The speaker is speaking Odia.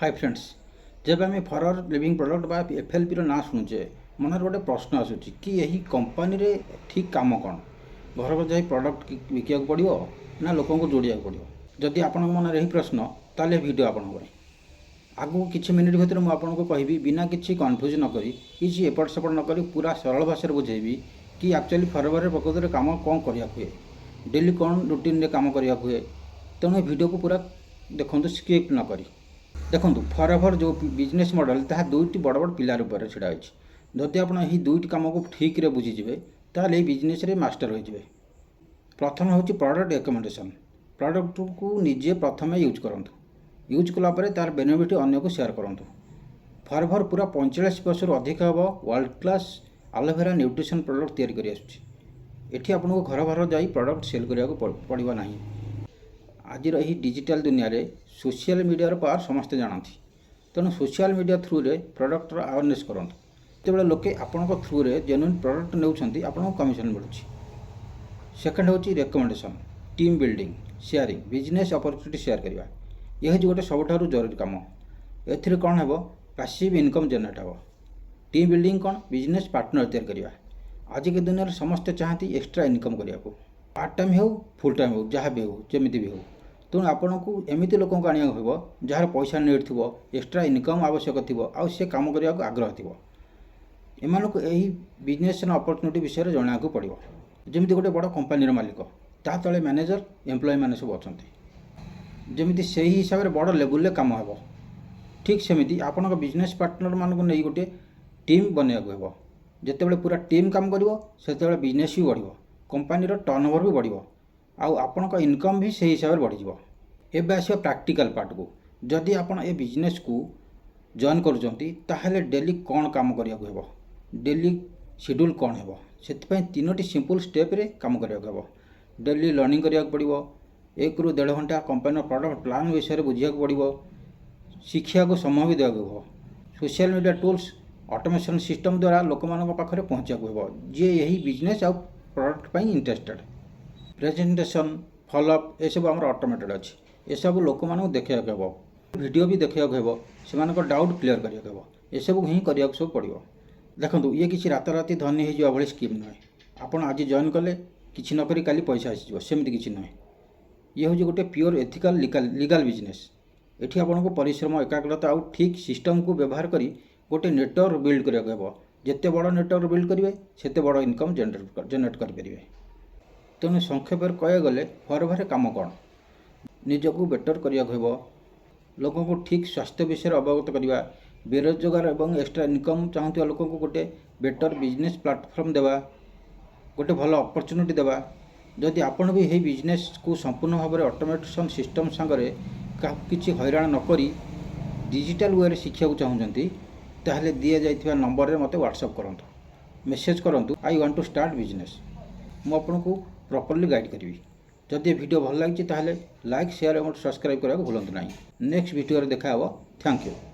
ହାଇ ଫ୍ରେଣ୍ଡସ୍, ଯେବେ ଆମେ ଫରଏଭର ଲିଭିଂ ପ୍ରଡ଼କ୍ଟ ବା ଏଫ୍ଏଲ୍ପିର ନାଁ ଶୁଣୁଛେ, ମନରେ ଗୋଟେ ପ୍ରଶ୍ନ ଆସୁଛି କି ଏହି କମ୍ପାନୀରେ ଠିକ୍ କାମ କ'ଣ? ଘରକୁ ଯାଇ ପ୍ରଡ଼କ୍ଟ ବିକିବାକୁ ପଡ଼ିବ ନା ଲୋକଙ୍କୁ ଯୋଡ଼ିବାକୁ ପଡ଼ିବ? ଯଦି ଆପଣଙ୍କ ମନରେ ଏହି ପ୍ରଶ୍ନ, ତାହେଲେ ଏ ଭିଡ଼ିଓ ଆପଣଙ୍କ ପାଇଁ। ଆଗକୁ କିଛି ମିନିଟ୍ ଭିତରେ ମୁଁ ଆପଣଙ୍କୁ କହିବି, ବିନା କିଛି କନଫ୍ୟୁଜ୍ ନ କରି, କିଛି ଏପଟ ସେପଟ ନ କରି, ପୁରା ସରଳ ଭାଷାରେ ବୁଝେଇବି କି ଆକ୍ଚୁଆଲି ଫରଏଭରରେ ପ୍ରକୃତରେ କାମ କ'ଣ କରିବାକୁ ହୁଏ, ଡେଲି କ'ଣ ରୁଟିନରେ କାମ କରିବାକୁ ହୁଏ। ତେଣୁ ଏ ଭିଡ଼ିଓକୁ ପୁରା ଦେଖନ୍ତୁ, ସ୍କିପ୍ ନ କରି ଦେଖନ୍ତୁ। ଫରଏଭର ଯେଉଁ ବିଜନେସ୍ ମଡ଼େଲ୍, ତାହା ଦୁଇଟି ବଡ଼ ବଡ଼ ପିଲାର ଉପରେ ଛିଡ଼ା ହୋଇଛି। ଯଦି ଆପଣ ଏହି ଦୁଇଟି କାମକୁ ଠିକ୍ରେ ବୁଝିଯିବେ, ତାହେଲେ ଏହି ବିଜନେସ୍ରେ ମାଷ୍ଟର ହୋଇଯିବେ। ପ୍ରଥମେ ହେଉଛି ପ୍ରଡ଼କ୍ଟ ରେକମେଣ୍ଡେସନ୍। ପ୍ରଡ଼କ୍ଟକୁ ନିଜେ ପ୍ରଥମେ ୟୁଜ୍ କରନ୍ତୁ। ୟୁଜ୍ କଲା ପରେ ତା'ର ବେନିଫିଟ୍ ଅନ୍ୟକୁ ସେୟାର କରନ୍ତୁ। ଫରଏଭର ପୁରା 45 ବର୍ଷରୁ ଅଧିକ ହେବ world class aloe vera nutrition product ତିଆରି କରି ଆସୁଛି। ଏଠି ଆପଣଙ୍କୁ ଘର ଘର ଯାଇ ପ୍ରଡ଼କ୍ଟ ସେଲ୍ କରିବାକୁ ପଡ଼ିବ ନାହିଁ। ଆଜିର ଏହି ଡିଜିଟାଲ ଦୁନିଆରେ ସୋସିଆଲ ମିଡ଼ିଆର ପାୱାର ସମସ୍ତେ ଜାଣନ୍ତି। ତେଣୁ ସୋସିଆଲ ମିଡ଼ିଆ ଥ୍ରୁରେ ପ୍ରଡ଼କ୍ଟର ଆୱାରନେସ୍ କରନ୍ତୁ। ଯେତେବେଳେ ଲୋକେ ଆପଣଙ୍କ ଥ୍ରୁରେ ଜେନ୍ୟୁନ୍ ପ୍ରଡ଼କ୍ଟ ନେଉଛନ୍ତି, ଆପଣଙ୍କୁ କମିଶନ୍ ମିଳୁଛି। ସେକେଣ୍ଡ ହେଉଛି recommendation, team building, sharing, business opportunity share କରିବା। ଇଏ ହେଉଛି ଗୋଟେ ସବୁଠାରୁ ଜରୁରୀ କାମ। ଏଥିରେ କ'ଣ ହେବ? ପାସିଭ୍ ଇନକମ୍ ଜେନେରେଟ୍ ହେବ। ଟିମ୍ ବିଲ୍ଡିଂ କ'ଣ? ବିଜନେସ୍ ପାର୍ଟନର ତିଆରି କରିବା। ଆଜିକା ଦୁନିଆରେ ସମସ୍ତେ ଚାହାନ୍ତି ଏକ୍ସଟ୍ରା ଇନକମ୍ କରିବାକୁ। ପାର୍ଟ ଟାଇମ୍ ହେଉ, ଫୁଲ୍ ଟାଇମ୍ ହେଉ, ଯାହା ବି ହେଉ, ଯେମିତି ବି ହେଉ। ତେଣୁ ଆପଣଙ୍କୁ ଏମିତି ଲୋକଙ୍କୁ ଆଣିବାକୁ ହେବ, ଯାହାର ପଇସା ନିଡ଼୍ ଥିବ, ଏକ୍ସଟ୍ରା ଇନକମ୍ ଆବଶ୍ୟକ ଥିବ ଆଉ ସେ କାମ କରିବାକୁ ଆଗ୍ରହ ଥିବ। ଏମାନଙ୍କୁ ଏହି ବିଜନେସ୍ର ଅପରଚ୍ୟୁନିଟି ବିଷୟରେ ଜଣାଇବାକୁ ପଡ଼ିବ। ଯେମିତି ଗୋଟେ ବଡ଼ କମ୍ପାନୀର ମାଲିକ, ତା ତଳେ ମ୍ୟାନେଜର, ଏମ୍ପ୍ଲୟି ମାନେ ସବୁ ଅଛନ୍ତି, ଯେମିତି ସେହି ହିସାବରେ ବଡ଼ ଲେବୁଲରେ କାମ ହେବ, ଠିକ୍ ସେମିତି ଆପଣଙ୍କ ବିଜନେସ୍ ପାର୍ଟନରମାନଙ୍କୁ ନେଇ ଗୋଟିଏ ଟିମ୍ ବନେଇବାକୁ ହେବ। ଯେତେବେଳେ ପୁରା ଟିମ୍ କାମ କରିବ, ସେତେବେଳେ ବିଜନେସ୍ ବି ବଢ଼ିବ, କମ୍ପାନୀର ଟର୍ନ ଓଭର ବି ବଢ଼ିବ ଆଉ ଆପଣଙ୍କ ଇନକମ୍ ବି ସେହି ହିସାବରେ ବଢ଼ିଯିବ। ଏବେ ଆସିବା ପ୍ରାକ୍ଟିକାଲ ପାର୍ଟକୁ। ଯଦି ଆପଣ ଏ ବିଜନେସ୍କୁ ଜଏନ୍ କରୁଛନ୍ତି, ତାହେଲେ ଡେଲି କ'ଣ କାମ କରିବାକୁ ହେବ, ଡେଲି ସିଡ୍ୟୁଲ୍ କ'ଣ ହେବ? ସେଥିପାଇଁ ତିନୋଟି ସିମ୍ପଲ୍ ଷ୍ଟେପ୍ରେ କାମ କରିବାକୁ ହେବ। ଡେଲି ଲର୍ଣ୍ଣିଂ କରିବାକୁ ପଡ଼ିବ। 1ରୁ 1.5 ଘଣ୍ଟା କମ୍ପାନୀର ପ୍ରଡ଼କ୍ଟ ପ୍ଲାନ୍ ବିଷୟରେ ବୁଝିବାକୁ ପଡ଼ିବ। ଶିଖିବାକୁ ସମୟ ବି ଦେବାକୁ ହେବ। Social media tools, automation system ଦ୍ୱାରା ଲୋକମାନଙ୍କ ପାଖରେ ପହଞ୍ଚିବାକୁ ହେବ, ଯିଏ ଏହି ବିଜନେସ୍ ଆଉ ପ୍ରଡ଼କ୍ଟ ପାଇଁ ଇଣ୍ଟରେଷ୍ଟେଡ଼। ପ୍ରେଜେଣ୍ଟେସନ୍, ଫଲୋଅପ୍, ଏସବୁ ଆମର ଅଟୋମେଟେଡ଼ ଅଛି। ଏସବୁ ଲୋକମାନଙ୍କୁ ଦେଖାଇବାକୁ ହେବ, ଭିଡ଼ିଓ ବି ଦେଖାଇବାକୁ ହେବ, ସେମାନଙ୍କ ଡାଉଟ୍ କ୍ଲିୟର କରିବାକୁ ହେବ। ଏସବୁ ହିଁ କରିବାକୁ ସବୁ ପଡ଼ିବ। ଦେଖନ୍ତୁ, ଇଏ କିଛି ରାତାରାତି ଧନୀ ହେଇଯିବା ଭଳି ସ୍କିମ୍ ନୁହେଁ। ଆପଣ ଆଜି ଜଏନ୍ କଲେ, କିଛି ନ କରି କାଲି ପଇସା ଆସିଯିବ, ସେମିତି କିଛି ନୁହେଁ। ଇଏ ହେଉଛି ଗୋଟେ ପିଓର ଏଥିକାଲ, ଲିଗାଲ ବିଜନେସ୍। ଏଠି ଆପଣଙ୍କୁ ପରିଶ୍ରମ, ଏକାଗ୍ରତା ଆଉ ଠିକ୍ ସିଷ୍ଟମ୍କୁ ବ୍ୟବହାର କରି ଗୋଟେ ନେଟୱାର୍କ ବିଲ୍ଡ କରିବାକୁ ହେବ। ଯେତେ ବଡ଼ ନେଟୱାର୍କ ବିଲ୍ଡ କରିବେ, ସେତେ ବଡ଼ ଇନକମ୍ ଜେନେରେଟ୍ କରିପାରିବେ। ତେଣୁ ସଂକ୍ଷେପରେ କହିବାକୁ ଗଲେ, ଫରଏଭରରେ କାମ କ'ଣ? ନିଜକୁ ବେଟର୍ କରିବାକୁ ହେବ, ଲୋକଙ୍କୁ ଠିକ୍ ସ୍ୱାସ୍ଥ୍ୟ ବିଷୟରେ ଅବଗତ କରିବା, ବେରୋଜଗାର ଏବଂ ଏକ୍ସଟ୍ରା ଇନକମ୍ ଚାହୁଁଥିବା ଲୋକଙ୍କୁ ଗୋଟେ ବେଟର୍ ବିଜନେସ୍ ପ୍ଲାଟଫର୍ମ ଦେବା, ଗୋଟେ ଭଲ ଅପରଚ୍ୟୁନିଟି ଦେବା। ଯଦି ଆପଣ ବି ଏହି ବିଜନେସ୍କୁ ସମ୍ପୂର୍ଣ୍ଣ ଭାବରେ ଅଟୋମେସନ୍ ସିଷ୍ଟମ୍ ସାଙ୍ଗରେ କାହାକୁ କିଛି ହଇରାଣ ନକରି ଡିଜିଟାଲ୍ ୱେରେ ଶିଖିବାକୁ ଚାହୁଁଛନ୍ତି, ତାହେଲେ ଦିଆଯାଇଥିବା ନମ୍ବରରେ ମୋତେ ହ୍ୱାଟ୍ସଆପ୍ କରନ୍ତୁ, ମେସେଜ୍ କରନ୍ତୁ, "I want to start business"। ମୁଁ ଆପଣଙ୍କୁ ପ୍ରପରଲି ଗାଇଡ଼ କରିବି। ଯଦି ଏ ଭିଡ଼ିଓ ଭଲ ଲାଗିଛି, ତାହେଲେ ଲାଇକ୍, ସେୟାର ଏବଂ ସବସ୍କ୍ରାଇବ୍ କରିବାକୁ ଭୁଲନ୍ତୁ ନାହିଁ। ନେକ୍ସଟ ଭିଡ଼ିଓରେ ଦେଖା ହେବ। Thank you.